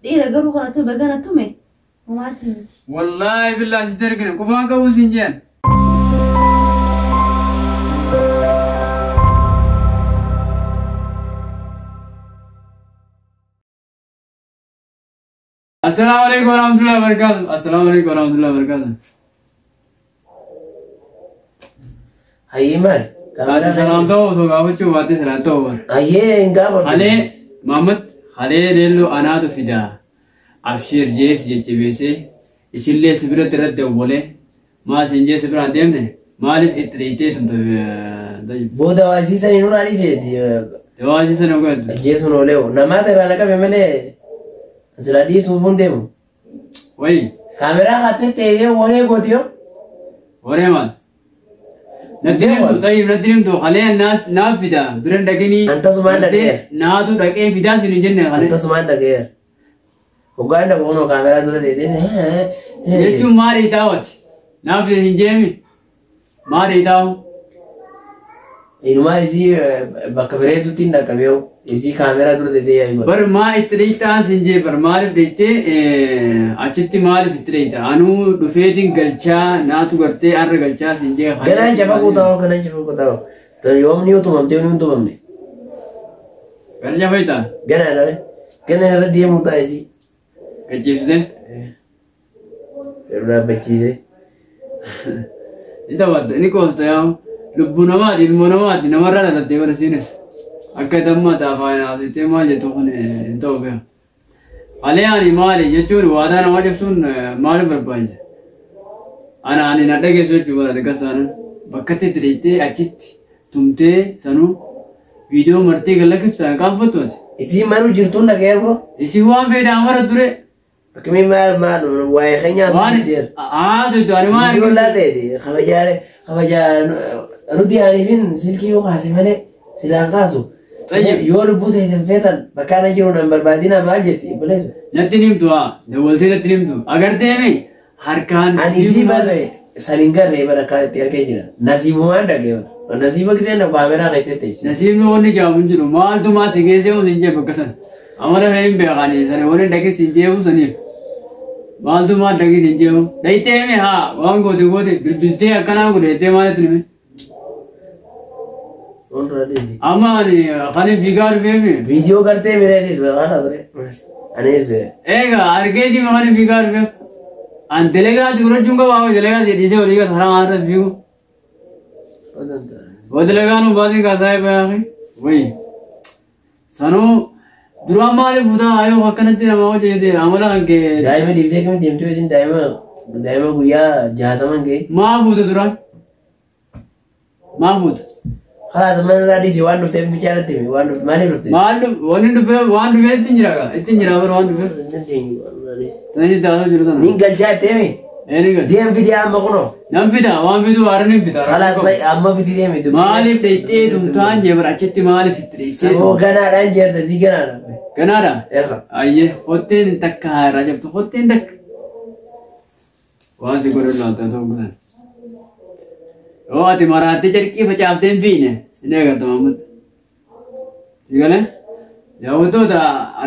Dhiira garuu kana tume gana tume homaati miti. Wallaahi billaahi sitti ergine qubaan qabu siin jeen. Assalaamu alaikum warahmatullahi wabarakatuh. Assalaamu alaikum warahmatullahi wabarakatuh. Hayyee maal? Ati salaamtaa osoo gaafachuu baattee salaamtaa bara. Hayyee hin gaafadhu. Halee Mahammad halee leelloo anaatu fidaa. Abshiir jees jajjabeessee isillee si biratti irratti awwalee maal siin jee si biraan deemne maaliif itti dhiitee tumte. Booda waa isiisanii nurraa dhiiseeti. Waa isiisan ogeetu. Ajjeesuun oolee namaata irraa naqame malee sila dhiisuuf hin deemu. Wayi. Kaameraa kattee teessee waree gooti yoo. Waree maal? Natti himtu tayyib natti himtu halee naaf fida biran dhaqinii. Antasumaan dhaqeera. Naatu dhaqee fidaa siin hin jenne halee. Antasumaan dhaqeera. Hoggaan dhaqu kunoo kaameraa dura teessee. Jechuun maali taa'ooti? Naaf fida hin jeemi? Maali taa'u? Inumaa isii bakka bareedutti hin dhaqqabeewu. Isii kaameraa dura teessee yaa'ii godha. Bar maa itti dhiitaa siin jee bar maaliif dhiittee achitti maaliif itti dhiita? Anuu dhufeetiin galchaa naatu gartee arra galchaa siin jee. Ganaan jafa kutaa ganaan jafa kutaa. Yoomni utumamtee ni utumamne. Gara jafa itaa? Ganaan ganaan irra deemuu ta'a isii. Gachiifsee? Yeroo dhaabbachiisee. Ni taphatta ni qoosta yaa'u. Lubbuu namaati ilmoo namaati namarraa dhalattee bara siinis. Akka itammaa taafaa haasitee maal jettu kun hin ta'u beeku. Halee ani maali jechuun waadaa namaa cabsuun maaliif barbaachisa? Ana ani na dhageessu jechuu bara xiqqaa bakkatti itti dhiittee achitti tumtee sanuu viidiyoo martee gad qaanfattu ati. Isii manuu jirtuun dhaga'eer boo? Isii waan fedhaan mara ture. Akkamiin maal maal waa'ee keenyaa Waan haasoftu ani maal Viidiyoo laalleeti kabajaa kabajaa nuti aaniifin silkii yoo kaase malee silaan kaasu. Yoo lubbuu teessan feetan bakka ana jiru nan barbaadina maal jetti obboleessu. Natti himtu haa dawwaltee natti himtu agartee mi harkaan. Ani isii barre san hin garree bara akka itti argee jira. Nasiibumaan dhagee bara. Nasiiba giseen na kaameraa keessatti teessi. Nasiibni wanni jaamu hin jiru maaltu maa si geessee hin jee bakka sana. Amala hin beekani sana wanni dhagee si jeebu saniif. Maaltu maal dhagee si jeebu. Dhayitee mi haa waan goote goote bilbiltee akkanaa godhettee maalitti himi. Amma ani kan fiigaa dhufeefi. Viidiyoo gartee mireetis waan asiree. Anis. Egaa argeetii kan fiigaa dhufeef. An dalagaa si godhachuun qaba haa dalagaa si dhiisee olii gad haraa irra fiigu. Waa dalagaa nu baasii kaasaa bayaaqi. Wayi. Sanuu duraan maaliif fuutaa ayoo akkanatti nama hojjete amala kan kee. Daa'ima dhiiftee kamitti deemtee wajjin daa'ima guyyaa 60 ga'e. Maa fuuta duraan? Maa fuuta? خلاص ما نرى waan dhufteef bichaarratti himi waan dhufte maaliif dhufte? Maal wanni dhufee waan dhufee ittiin jira ittiin jira bara waan dhufee. Tani taa'aa jiru sana. Niin galchaa itti himi. Ee ni galcha. Deem fidee amma kunoo. Nan fida waan fidu haara ni fida. خلاص amma fidi deemi. Maaliif dheeyxee tumtaan jee bara achitti maaliif itti dheessee? Saboo ganaadhaan jeerta sii ganaadha. Ganaadha? Eeqa. Ayyee hotteen takka haaraa jirtu hotteen takka. Waan si godhu laata ta'uu gudan. Yoo ati maraattee carqii facaaftee hin fiine inni agarta Mahammad. Egalee daawwattoota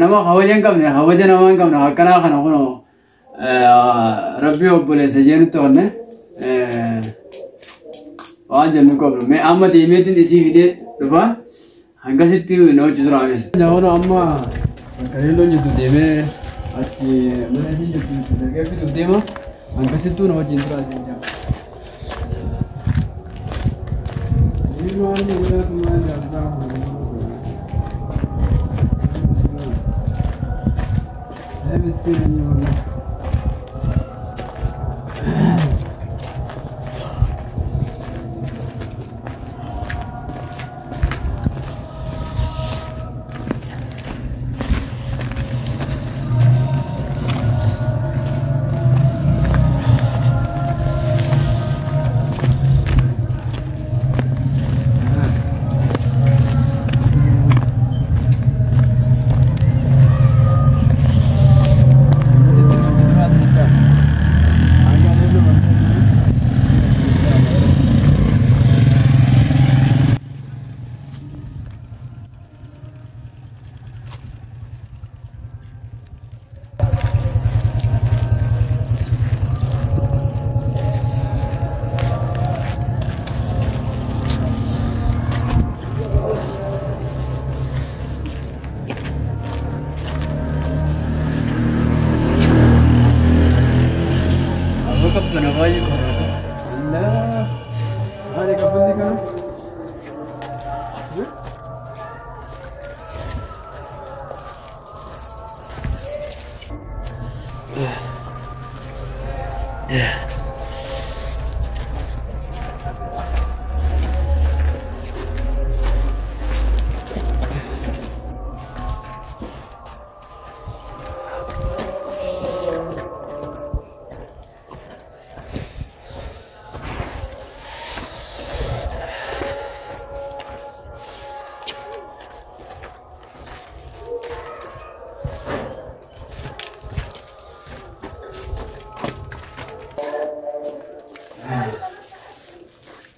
nama kabaja hin qabne kabaja namaa hin qabne akkanaa kana kunoo rabbii obboleessa jeenutti qonne waan jennu qabnu. Mee amma deemeetiin isii fidee dhufa hangasitti na hojjetu raameessa. Namoota amma bakka leelloon jirtu deemee achi mana isheen jirtu dargee fituuf deema hangasittuu na wajjin turaa jira.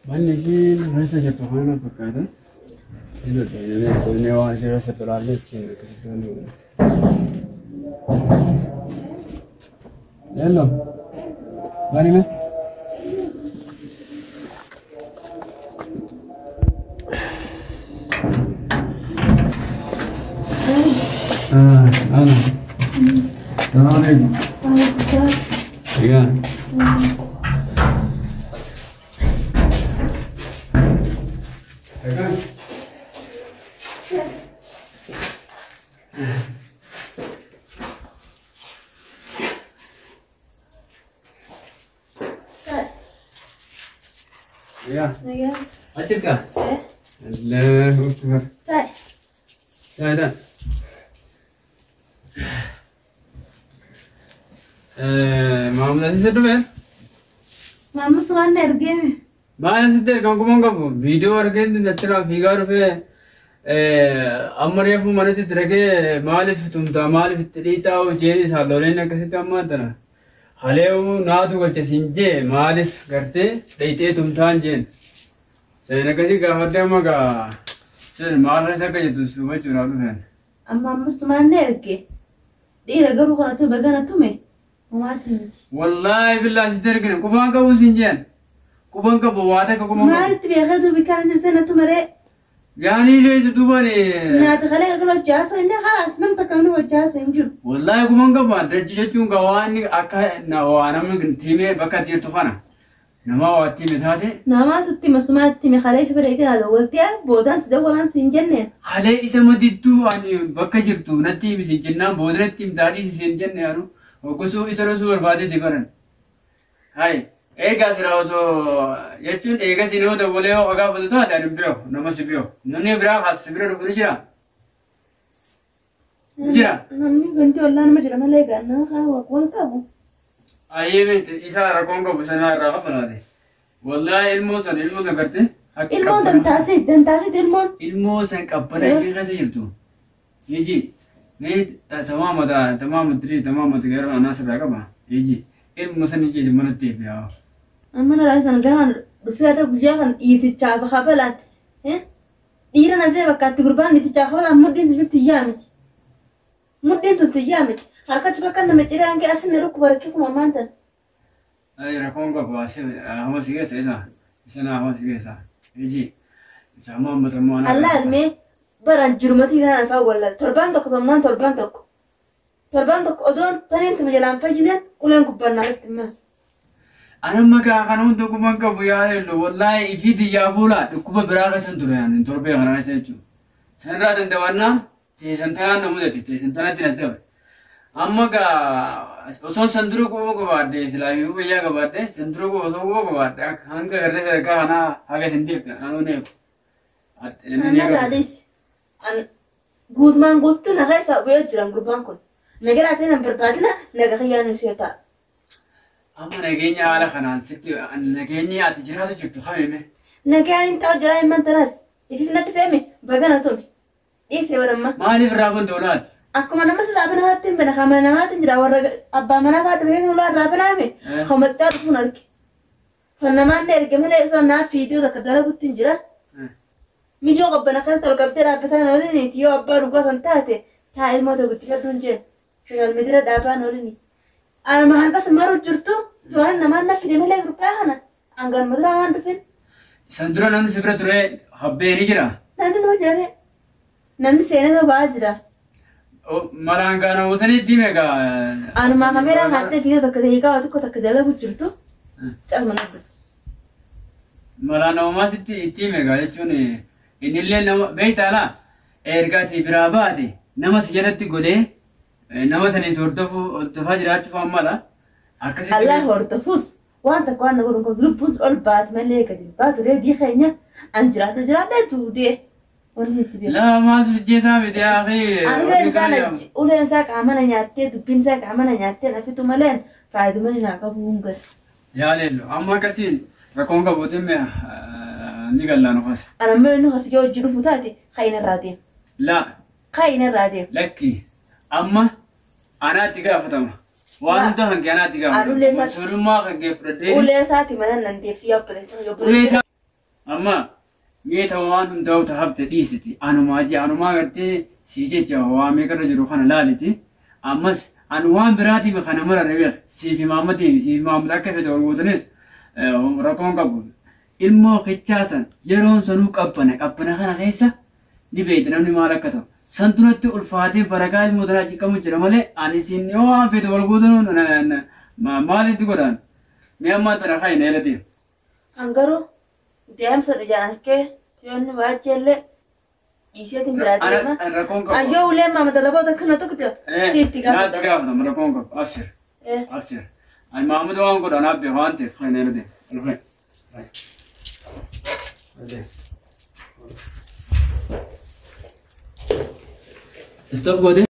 Manni isiin keessa jirtu kana fakkaata. Inni waan ishee keessa turaallee achiin akkasitti wanti godhan. Yello. Bani mee? Ah, ana. Salaam alaikum. Egaa. Egaa. Egaa. Nagaa. Achirka. Eh? Allahu akbar. Taa'e. Taa taa. Maamila sitti dhufe? Maamus waan na ergeeme. Maal sitti ergan kuman qabu? Viidiyoo argeen achirraa fiigaa dhufee amma reefu manatti itti dhaqee maaliif tumtaa maaliif itti dhiitaa jeen isaan loleen akkasitti amma tana. Haleewu naatu galche siin jee maaliif gartee dhayxee tumtaan jeen. Seen akkasii gaafadde amma gaa seen maal akka jettu hubachuudhaaf dhufeen. Amma ammas waan na erge. Dhiira garuu kanatu bagana tume. Homaati miti. Wallaahi billaa sitti ergine qubaan qabu siin jeen. Quban qabu waa takka quban qabu. Maalitti beekee duubi kana dhufee na tumaree? Yaani ishee duubaan Naati kalee galgala hojjaasa inni haas nam takka namni hojjaasa hin jiru. Wallaahi quban qabu dajji jechuun gaa waan akka waa namni tiimee bakka jirtu kana nama waa tiime taate. Namaa sitti masumaatti hime kalee si bira eegaa dawwaltee boodaan si dawwalaan si hin jenneen. Halee isa madidduu ani bakka jirtu natti himi siin jennaan booda natti himtaa dhiisi siin jenne yaanu gosa isa rosuu barbaadeeti baran. Hai eegaa sira osoo jechuun eega si nama dawwalee yoo gaafatu taate ani hin beeku nama si beeku namni biraa as si bira dhufu ni jira. Jira. Namni ganti ollaa nama jira malee egaa nama kaa waan qabu. Ayyee isa rakkoon qabu sanaa irraa qabanaate. Wallaahi ilmoo san gartee. Ilmoon dantaasee dantaasee ilmoon. Ilmoo san qabbana isii keessa jirtu. Niji mee tamaamata tamaamata tirii tamaamata garuu anaa sirraa qaba. Niji ilmoo san iji manatti eebbiyaa. Amma na laasan garaan dhufee irra guyyaa kan dhiitichaaf habalaan. Dhiira na see bakka itti gurbaan dhiitichaaf habalaan mudhiin tun tiyyaa miti. Mudhiin tun tiyyaa miti. Harkatti bakka nama ciraan kee asin rukku barakki kuma maantan. Ay rakkoon qabu asii hama si keessa isa isa naa hama si keessa. Niji isa hamma hammatamu anaa. Allah mee baran jirumatii tanaan afaan wallaal torbaan tokko tomnaan torbaan tokko. Torbaan tokko odoon taniin tuma jalaan fayyineen uleen gubbannaa dhufti mas. Ani maqaa kana hunda quban qabu yaa leello wallaahi ifii xiyyaa fuula dhukkuba biraa keessa ture yaani torbee kana keessa jechuudha. Sanirraa dandawannaa teessan tanaan na mudate teessan tanatti nas dabre. Amma gaa osoo san dura quba qabaadhe silaa iyyuu fayyaa qabaadhe san dura quba osoo quba qabaadhe hanga gartee sadarkaa kanaa haga isin deebite anuu neeku. Anna raadis. Guutumaan guututti nagaa isaa bu'ee jiran gurbaan kun. Nagaa ta'e nan barbaadina nagaa kiyyaan ishee ta'a. Amma nageenya haala kanaan sitti nageenyi ati jiraatu jirtu kamime. Nagaan hin ta'u jira himan tanas. Ifiif natti fe'ame bagana tume. Dhiisee baramma. Maaliif irraa bandoolaati? Akkuma nama silaa bina haatti hin bina kamana namaatiin jira warra abbaa manaa fa'aa dhufee ulaa irraa binaame komaxxaa dhufuun arge. San namaan na erge malee osoo naaf fiidiyoo takka dalaguutti hin jira. Miyyoo qabbana kan tol qabdee dhaabbataan oliniiti yoo abbaa dhugaa san taate taa ilmoo ta'u guddifadhu hin jeen. Sooshaal miidiyaa dhaabaan olini. Anuma hanqas maru jirtu duraan namaan na fide malee gurbaa kana hangaan dura waan dhufin. San dura namni si bira ture habbee ni jira. Namni nama jira namni seenaa ba'aa jira. Malaan gaa namoota ni itti hime gaa. Anuma kameeraa kaattee fiidiyoo takka daqiiqaa tokko takka dalagu jirtu. Caaluma na dhufe. Malaan namumaa sitti itti hime gaa jechuun innillee nama beektaa laa erga ati biraa baate nama si jalatti godhee Nama saniin hordofuu hordofaa jiraachuuf mala. Akkasitti. Allah hordofus waan takka waan na godhu kun lubbuun ol baate malee gadi hin baatu reedii keenya an jiraadhu jiraadha duudee wanni itti beeku. Laa maaltu sijjeessaa miti yaa akhi. An uleen isaa qaamana nyaattee dubbiin isaa qaamana nyaattee nafitu malee faayiduma naa qabu hin galu. Yaa leellu amma akkasiin rakkoon qabuutiin ni gallaan ofas. An ammoo inni kasii hojii dhufu taate kaayina irraa deema. Laa Kaayina irraa deema. lakki amma anaatti gaafatama. Waan hunda kan kee anaatti An ulee gaafatama. isaa Suurummaa kan kee fudhadhee. ulee isaati mana nan deebsi yaa obboleessa Ulee obboleessa. isaa amma meeta waan hundaa'u tahabte dhiisiti. Anumaa jee anumaa gartee sii jecha waa meeqarra jiru kana laaliti. Ammas anu waan biraatiif kana mararre beek siif himaammatii siif himaammata akka fete ol gootanis rakkoon qabu. Ilmoo kichaasan yeroon sanuu qabbana qabbana kana keessa ni beekta namni maal akka ta'u. San duratti ulfaatee barakaa ilmoo tanaa cinqamu jira malee ani isin yoo waan fete ol gootanuu maalitti godhaan? Mee ammaa tana kaayina eelati. An garuu deemsa ijaan harkee yoo inni baachee dhiiseetiin biraa deema. An rakkoon An qabu. yoo uleen maama dalagoota akkana tuqte siitti Naatti gaafatama. gaafatama rakkoon qabu. Abshir. Abshir. Ani Mahamud waan godhan abbe waan ta'eef kaayina eelati. Ulfee. Stop goote.